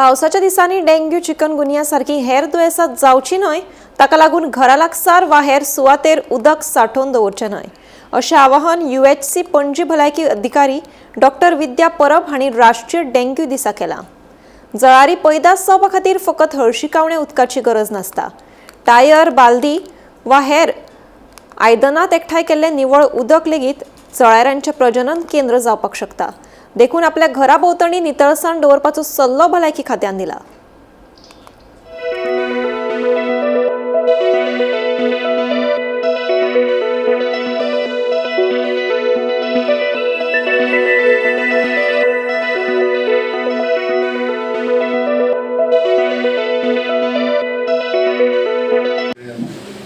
पावसाच्या दिसांनी dengue, chikungunya सारकी हेर दुयेंसां जावची न्हय, ताका लागून घरा लागसार वा हेर सुवातेर उदक सांठोवन दवरचें न्हय, अशें आवाहन युएचसी पणजी भलायकी अधिकारी डॉक्टर विद्या परब हांणी राष्ट्रीय डेंग्यू दिसा केलां. जळारी पैदास जावपा खातीर फकत हळशिकावणे उदकाची गरज नासता. टायर, बालदी वा हेर आयदनांत एकठांय केल्लें निवळ उदक लेगीत जळारांचें प्रजनन केंद्र जावपाक शकता. देखून आपल्या घरा भोंवतणी नितळसाण दवरपाचो सल्लो भलायकी खात्यान दिला.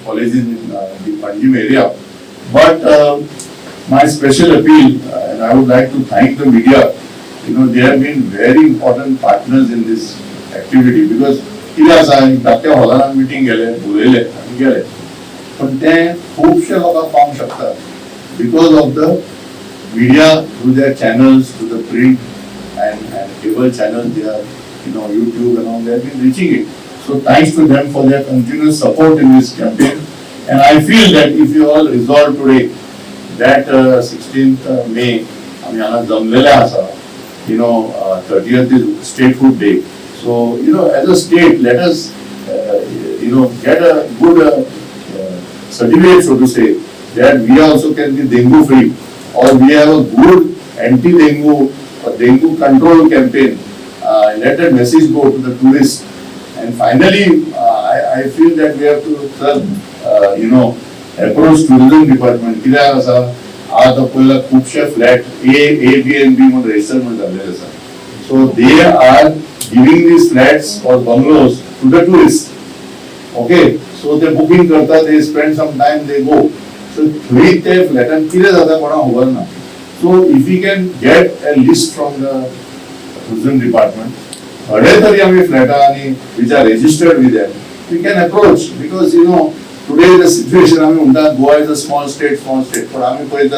Colleges in the Panjim area. But my special appeal, and I would like to thank the media, they have been very important partners in this activity, because कितें आसा, धाकट्या हॉलान मिटींग गेले, उलयले आनी गेले, पण ते खुबशे लोकांक पावंक शकता because of the media, through their channels, through the print and cable channels, they are, YouTube and all, they have been reaching it. So thanks to them for their continuous support in this campaign. And I feel that if you all resolve today that 16th May, आमी हांगा जमलेले आसा, 30th is Statehood Day. So, as a state, let us, get a good certificate, so to say, that we also can be dengue free, or we have a good anti-dengue or dengue control campaign. Let that message go to the tourists. And finally, I feel that we have to, sir, approach tourism department. कित्याक आसा, आतां पयला खुबशे flat A B N B म्हूण register म्हूण जाल्लेले आसा. So they are giving these flats or bungalows to the tourists. Okay, so ते बुकींग करता, they spend some time, they go. So थंय ते फ्लॅटान कितें जाता कोणाक खबर ना. So if you can get a list from the tourism department, थोडे तरी आमी फ्लॅटां आनी which are registered with them, we can approach, because today the situation, आमी म्हणटा Goa is a small state, small state, पण आमी पळयता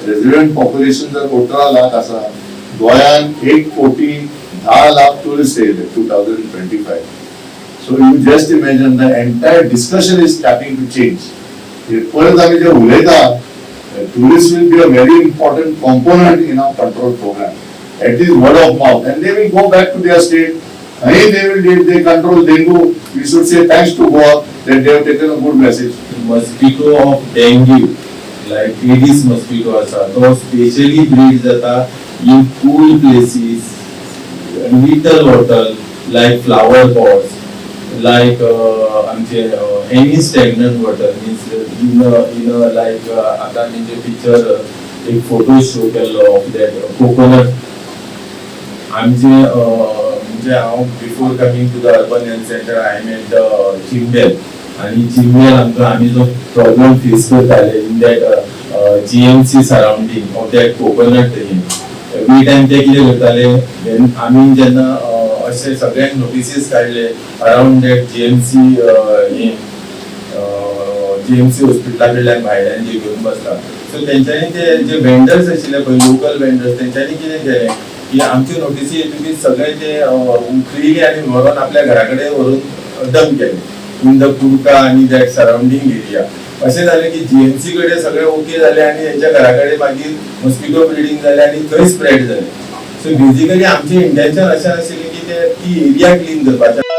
रेजिडंट पॉप्युलेशन जर 18 लाख आसा, गोंयान 1 कोटी 10 लाख टुरिस्ट येयले 2025. So you just imagine, the entire discussion is starting to change. परत आमी जे उलयता, tourist will be a very important component in our control program. At least word of mouth, and they will go back to their state. And they will, if they control dengue, we should say thanks to Goa that they have taken a good message. Mosquito of dengue, like Aedes mosquito आसा, तो specially breed जाता in cool places, little water, like flower pots, like आमचे any stagnant water, means in like आतां आमी जे picture एक photo show केल्लो of that coconut. आमचे म्हणजे हांव before coming to the urban health center, I am at the Chimbel आणि चिंबेल आमकां आमी जो प्रॉब्लम फेस करताले in that GMC surrounding of that coconut, हें एवरी टायम ते कितें करताले, then आमी जेन्ना अशे सगळ्यांक नोटिसीस काडले अराउंड that GMC, हें जीएमसी हॉस्पिटला कडल्यान भायल्यान जे घेवन बसता, सो तेंच्यांनी ते जे वेंडर्स आशिल्ले पळय, लोकल वेंडर्स, तेंच्यांनी कितें केलें की आमच्यो नोटिसी येतकीच सगळे ते उखलिले आनी व्हरोन आपल्या घरा कडेन व्हरून डंप केले इन the कुडका आनी that surrounding area. अशें जालें की जीएमसी कडेन सगळे ओके जाले आनी हेंच्या घरा कडेन मागीर मॉस्किटो ब्रिडींग जालें आनी थंय स्प्रेड जालें. सो बेजिकली आमचें इंटेन्शन अशें आशिल्लें की ते ती एरिया क्लीन करपाचें.